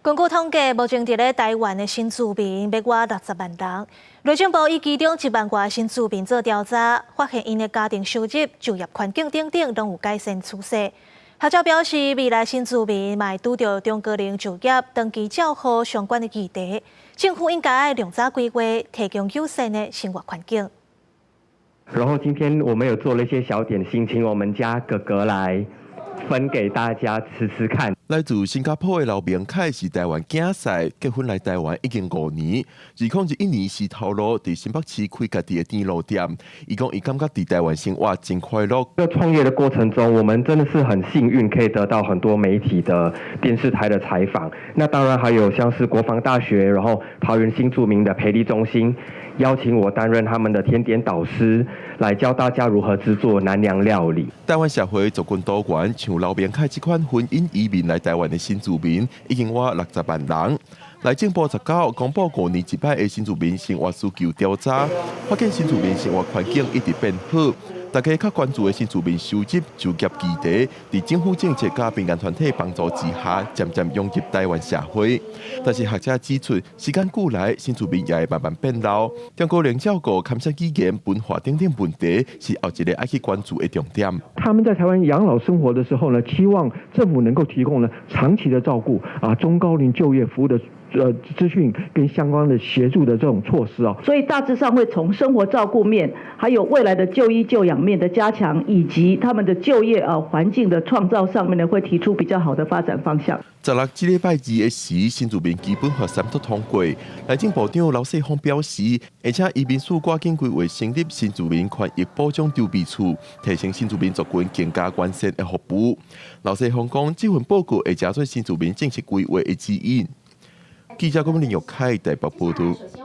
根據統計，目前佇咧台灣的新住民欲倚60萬人。內政部以其中1萬外新住民做調查，發現𪜶的家庭收入、就業環境等等攏有改善趨勢。學者表示，未來新住民嘛會拄著中高齡就業、長期照護相關的議題，政府應該愛量早規劃，提供友善的生活環境。然後今天我們有做了一些小點心，請我們家哥哥來分給大家吃吃看。來自新加坡的劉明凱是台灣囝婿，結婚來台灣已經5年。2021年時頭路佇新北市開家己的甜露店，伊講伊感覺佇台灣生活真快樂。在創業的過程中，我們真的是很幸運，可以得到很多媒體的電視台的採訪。那當然還有像是國防大學，然後桃園新住民的培力中心，邀請我擔任他們的甜點導師，來教大家如何製作南洋料理。台灣社會族群多元，像劉明凱這款婚姻移民來台灣的新住民已經倚60萬人。內政部19公布5年一擺的新住民生活需求調查，發現新住民生活環境一直變好。大家較關注的新住民收入、就業議題，佇政府政策佮民間團體幫助之下，漸漸融入台灣社會。但是學者指出，時間久來，新住民也會慢慢變老。中高齡照顧、堪設語言、文化等等問題，是後一个愛去關注的重點。他們在台灣養老生活的時候呢，期望政府能夠提供呢長期的照顧啊，中高齡就業服務的資訊跟相關的協助的這種措施啊。所以大致上會從生活照顧面，還有未來的就醫就養面的加強，以及他們的就業啊環境的創造上面呢，會提出比較好的發展方向。16這禮拜二的時，新住民基本法三讀通過。內政部長劉世芳表示，而且移民署趕緊規劃成立新住民權益保障籌備處，提升新住民族群更加完善的服務。劉世芳講，這份報告會成做新住民政策規劃的指引。記者郭林玉凱台北報道。